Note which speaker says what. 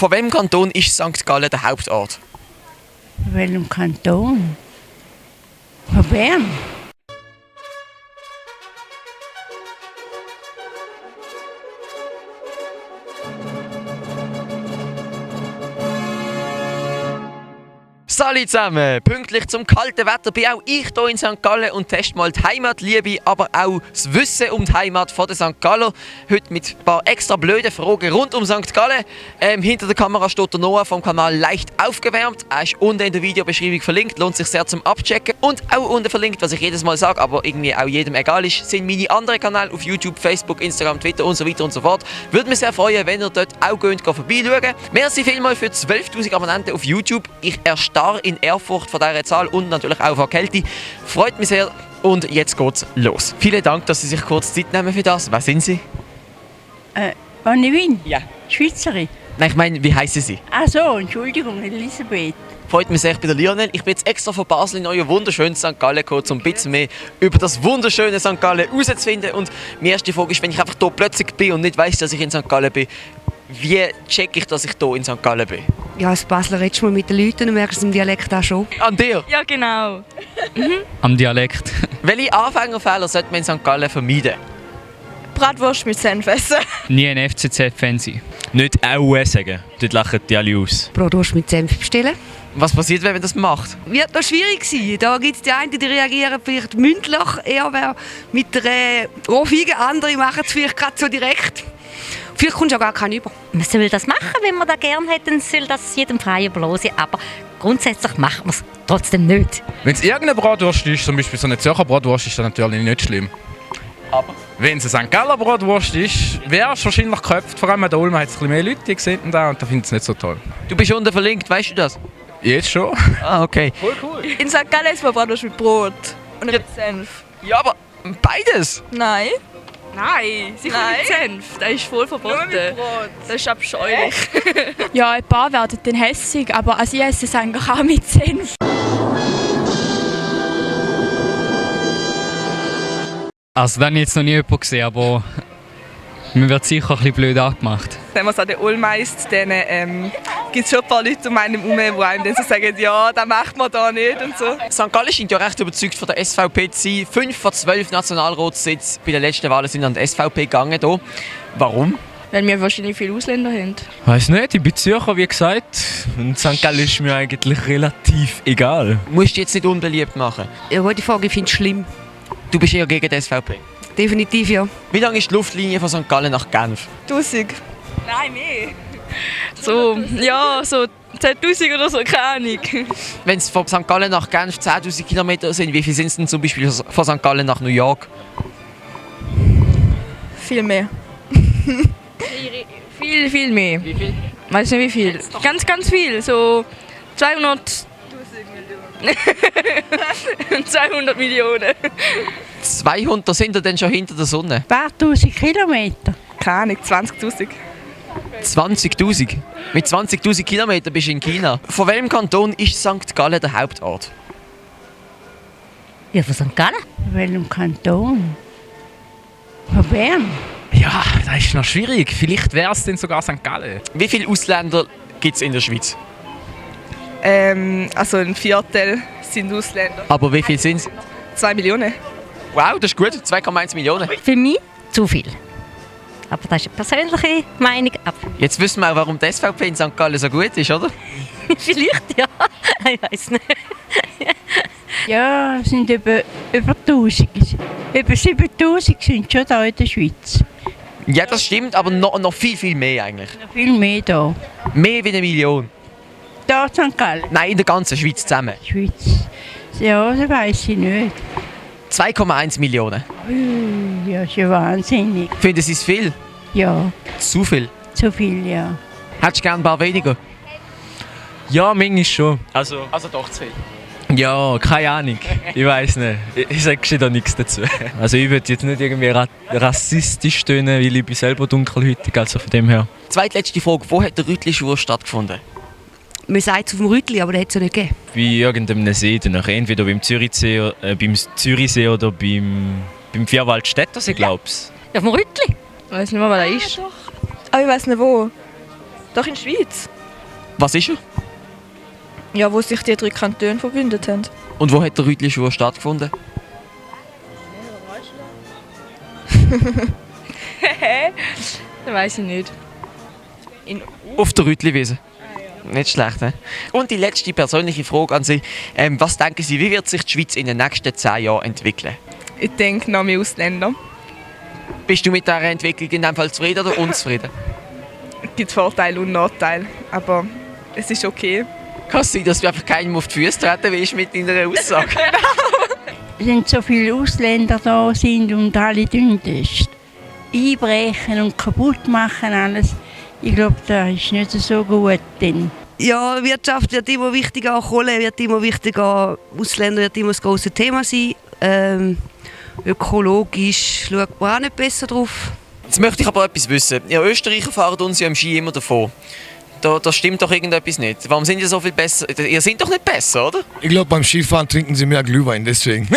Speaker 1: Von welchem Kanton ist St. Gallen der Hauptort?
Speaker 2: Von welchem Kanton? Von Bern?
Speaker 1: Salut zusammen! Pünktlich zum kalten Wetter bin auch ich hier in St. Gallen und teste mal die Heimatliebe, aber auch das Wissen um die Heimat von der St. Galler. Heute mit ein paar extra blöden Fragen rund um St. Gallen. Hinter der Kamera steht der Noah vom Kanal Leicht aufgewärmt. Er ist unten in der Videobeschreibung verlinkt, lohnt sich sehr zum Abchecken. Und auch unten verlinkt, was ich jedes Mal sage, aber irgendwie auch jedem egal ist, sind meine anderen Kanäle auf YouTube, Facebook, Instagram, Twitter und so weiter und so fort. Würde mich sehr freuen, wenn ihr dort auch vorbeischaut. Merci vielmals für 12'000 Abonnenten auf YouTube. Ich erstarre in Ehrfurcht vor dieser Zahl und natürlich auch vor Kälte. Freut mich sehr und jetzt geht's los. Vielen Dank, dass Sie sich kurz Zeit nehmen für das. Wer sind Sie?
Speaker 2: Anne Wien?
Speaker 1: Ja.
Speaker 2: Schweizerin?
Speaker 1: Nein, ich meine, wie heißen Sie?
Speaker 2: Ach so, Entschuldigung, Elisabeth.
Speaker 1: Freut mich sehr, ich bin der Lionel. Ich bin jetzt extra von Basel in euer wunderschönes St. Gallen gekommen, um ein bisschen mehr über das wunderschöne St. Gallen herauszufinden. Und meine erste Frage ist, wenn ich einfach hier plötzlich bin und nicht weiss, dass ich in St. Gallen bin, wie checke ich, dass ich hier in St. Gallen bin?
Speaker 3: Ja, als Basler redest du mal mit den Leuten und merkst es im Dialekt auch schon.
Speaker 1: An dir?
Speaker 4: Ja, genau.
Speaker 5: Am Dialekt.
Speaker 1: Welche Anfängerfehler sollte man in St. Gallen vermeiden?
Speaker 4: Bratwurst mit Senf essen.
Speaker 5: Nie ein FCZ-Fan sein.
Speaker 6: Nicht «Aue» sagen, dort lachen die alle aus.
Speaker 3: Bratwurst mit Senf bestellen.
Speaker 1: Was passiert, wenn man das macht?
Speaker 3: Wird noch schwierig sein. Da gibt es die einen, die reagieren vielleicht mündlich, eher mit der Ohrfeige. Andere machen es vielleicht gerade so direkt. Vielleicht kommst du auch gar keinen über.
Speaker 7: Man soll das machen, wenn man das gerne hätte, dann soll das jedem frei überlassen. Aber grundsätzlich macht man es trotzdem nicht.
Speaker 8: Wenn es irgendeine Bratwurst ist, zum Beispiel so eine Zürcher Bratwurst, ist das natürlich nicht schlimm.
Speaker 1: Aber
Speaker 8: wenn es eine St. Galler Bratwurst ist, wäre es wahrscheinlich geköpft. Vor allem an der Ulm hat es ein bisschen mehr Leute, die sehen da und da finden es nicht so toll.
Speaker 1: du bist unten verlinkt, weißt du das?
Speaker 8: Jetzt schon.
Speaker 1: Ah, okay.
Speaker 4: In St. Gallen ist man Bratwurst mit Brot und nicht mit Senf.
Speaker 1: Ja, aber beides?
Speaker 4: Nein.
Speaker 9: Nein, sicher mit Senf. Das ist voll verboten.
Speaker 4: Nur mit Brot.
Speaker 9: Das ist abscheulich.
Speaker 10: Ja, ein paar werden dann hässig, aber also ich esse es eigentlich auch mit Senf.
Speaker 5: Also, das habe ich jetzt noch nie jemanden gesehen, aber man wird sicher ein bisschen blöd angemacht.
Speaker 4: Wenn man es an der Ulm isst, dann gibt es schon ein paar Leute um einen herum, die einem dann so sagen, ja, das macht man da nicht und so.
Speaker 1: St. Gallen scheint ja recht überzeugt von der SVP zu sein. 5 von 12 Nationalratssitzen bei den letzten Wahlen sind an die SVP gegangen. Hier. Warum?
Speaker 9: Weil wir wahrscheinlich viele Ausländer haben.
Speaker 6: Weiss nicht, ich bin Zürcher, wie gesagt. Und St. Gallen ist mir eigentlich relativ egal.
Speaker 1: Musst du jetzt nicht unbeliebt machen.
Speaker 3: Ja, gute Frage, ich finde es schlimm.
Speaker 1: Du bist eher gegen die SVP.
Speaker 3: Definitiv ja.
Speaker 1: Wie lang ist die Luftlinie von St. Gallen nach Genf?
Speaker 4: 1000.
Speaker 9: Nein, mehr. So, ja, so 10'000 oder so, keine Ahnung.
Speaker 1: Wenn es von St. Gallen nach Genf 10'000 Kilometer sind, wie viel sind es denn zum Beispiel von St. Gallen nach New York?
Speaker 4: Viel mehr. viel mehr.
Speaker 1: Wie viel?
Speaker 9: Weiß nicht wie viel. Ganz, ganz viel. So 200. 200 Millionen.
Speaker 1: 200, da sind wir denn schon hinter der Sonne.
Speaker 2: Ein paar tausend Kilometer.
Speaker 4: Keine Ahnung, 20'000.
Speaker 1: 20'000. Mit 20'000 Kilometern bist du in China. Von welchem Kanton ist St. Gallen der Hauptort?
Speaker 7: Ja, von St. Gallen?
Speaker 2: Von welchem Kanton? Von Bern?
Speaker 8: Ja, das ist noch schwierig. Vielleicht wäre es dann sogar St. Gallen.
Speaker 1: Wie viele Ausländer gibt es in der Schweiz?
Speaker 4: Also ein Viertel sind Ausländer.
Speaker 1: Aber wie viele sind es?
Speaker 4: 2 Millionen.
Speaker 1: Wow, das ist gut. 2,1 Millionen.
Speaker 7: Für mich zu viel. Aber das ist eine persönliche Meinung. Aber
Speaker 1: Jetzt wissen wir auch, warum die SVP in St. Gallen so gut ist, oder?
Speaker 7: vielleicht ja. Ich weiß nicht.
Speaker 2: Ja, es sind über 1000. Über 7000 sind schon da in der Schweiz.
Speaker 1: Ja, das stimmt, aber noch viel, viel mehr eigentlich.
Speaker 2: Noch viel mehr da.
Speaker 1: Mehr wie 1 Million.
Speaker 2: Da in St. Gallen,
Speaker 1: Nein, in der ganzen Schweiz zusammen.
Speaker 2: Schweiz. Ja, das weiss ich nicht.
Speaker 1: 2,1 Millionen.
Speaker 2: Ja, schon wahnsinnig.
Speaker 1: Finden Sie es viel?
Speaker 2: Ja,
Speaker 1: Zu viel?
Speaker 2: zu viel, ja.
Speaker 1: Hättest du gerne ein paar weniger?
Speaker 6: Ja, manchmal schon.
Speaker 1: Also doch zu viel.
Speaker 6: Ja, keine Ahnung. Ich weiß nicht. Ich sage da nichts dazu. Also ich würde jetzt nicht irgendwie rassistisch tönen, weil ich bin selber dunkelhäutig, also von dem her.
Speaker 1: Zweitletzte Frage. Wo hat der Rütli-Schwur stattgefunden?
Speaker 3: Man sagt es auf dem Rütli, aber das hat es ja nicht gegeben.
Speaker 6: Bei irgendeinem See, danach. Entweder beim Zürichsee oder beim Vierwaldstättersee, glaube ich.
Speaker 7: Ja, vom Rütli.
Speaker 9: Ich weiß nicht mehr, was das ist.
Speaker 4: Aber ich weiß nicht wo.
Speaker 9: Doch in der Schweiz.
Speaker 1: Was ist er?
Speaker 9: Ja, wo sich die 3 Kantone verbündet haben.
Speaker 1: Und wo hat der Rütli-Schwur stattgefunden?
Speaker 9: Das weiß ich nicht.
Speaker 1: Auf der Rütli-Wiese. Nicht schlecht, ne? Und die letzte persönliche Frage an Sie. Was denken Sie, wie wird sich die Schweiz in den nächsten 10 Jahren entwickeln?
Speaker 4: Ich denke, noch mehr Ausländer.
Speaker 1: Bist du mit dieser Entwicklung in dem Fall zufrieden oder unzufrieden?
Speaker 4: Es gibt Vorteile und Nachteile, aber es ist okay.
Speaker 1: Kann es sein, dass du einfach keinem auf die Füße treten willst mit deiner Aussage?
Speaker 2: Wenn so viele Ausländer da sind und alle das einbrechen und kaputt machen alles, ich glaube, das ist nicht so gut. Denn
Speaker 3: Ja, Wirtschaft wird immer wichtiger, Kohle wird immer wichtiger, Ausländer wird immer das große Thema sein. Ökologisch schaut man auch nicht besser drauf.
Speaker 1: Jetzt möchte ich aber etwas wissen. Ihr Österreicher fahrt uns ja im Ski immer davon. Da stimmt doch irgendetwas nicht. Warum sind ihr so viel besser? Ihr seid doch nicht besser, oder?
Speaker 11: Ich glaube, beim Skifahren trinken sie mehr Glühwein, deswegen.